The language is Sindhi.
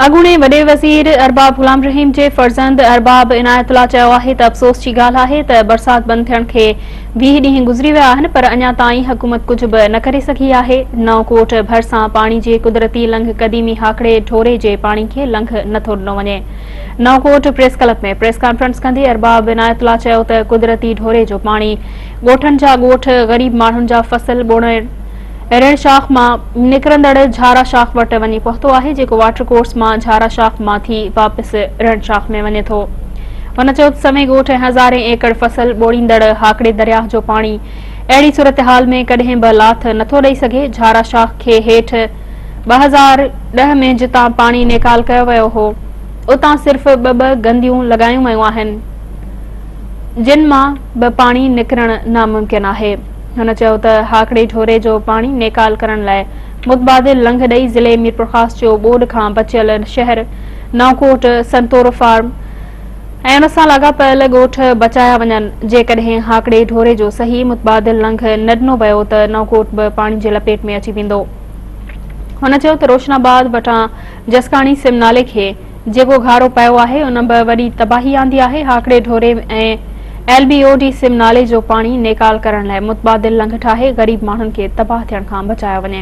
اڳوڻي وڏي وزير ارباب غلام رحيم جي فرزند ارباب عنايت الله چيو آهي ته افسوس جي ڳالهه آهي ته برسات بند ٿيڻ کي 20 ڏينهن گذري ويا آهن پر اڃا تائين حڪومت ڪجهه به نه ڪري سگهي آهي. نئون ڪوٽ ڀرسان پاڻي جي قدرتي لنگهه قديمي هاڪڙي ڍوري جي پاڻي کي لنگهه نٿو ڏنو وڃي. نئون ڪوٽ پريس ڪلب ۾ پريس ڪانفرنس ڪندي ارباب عنايت الله چيو ته قدرتي ڍوري جو پاڻي ڳوٺن جا ڳوٺ غريب ماڻهن جا فصل ٻوڙڻ رڻ شاخ مان نڪرندڙ جھارا شاخ وٽ وڃي پهتو آهي، جيڪو واٽر ڪورس مان جھارا شاخ مان ٿي واپس رڻ شاخ ۾ وڃي ٿو. هن چيو ته سوين ڳوٺ ۽ هزارين ايڪڙ فصل ٻوڙيندڙ هاڪڙي درياهه جو پاڻي اهڙي صورتحال ۾ ڪڏهن به لاٿ نٿو ڏئي سگهي، جھارا شاخ کي هيٺ 2010 ۾ جتان پاڻي نيڪال ڪيو ويو هو، اتان صرف ٻه ٻه گنديون لڳايون ويون آهن، جن مان به پاڻي نڪرڻ ناممڪن آهي. هن چيو ته هاڪڙي ڍوري جو پاڻي نيڪال ڪرڻ لاء متبادل لنگهه ڏئي ضلعي ميرپورخاص جو ٻوڏ کان بچيل شهر نئونڪوٽ، سنتورو فارم ۽ ان سان لاڳاپيل ڳوٺ بچايا وڃن، جيڪڏهن هاڪڙي ڍوري جو صحيح متبادل لنگهه نه ڏنو ويو ته نئونڪوٽ به پاڻي جي لپيٽ ۾ اچي ويندو. هن چيو ته روشن آباد وٽان جسڪاڻي سم نالي کي جيڪو گهارو پيو آهي ان به وڏي تباهي آندي آهي، هاڪڙي ڍوري ۽ ايل بي او ڊي سم نالي جو پاڻي نيڪال ڪرڻ لاء متبادل لنگهه ٺاهي غريب ماڻهن کي تباهه ٿيڻ کان بچايو وڃي.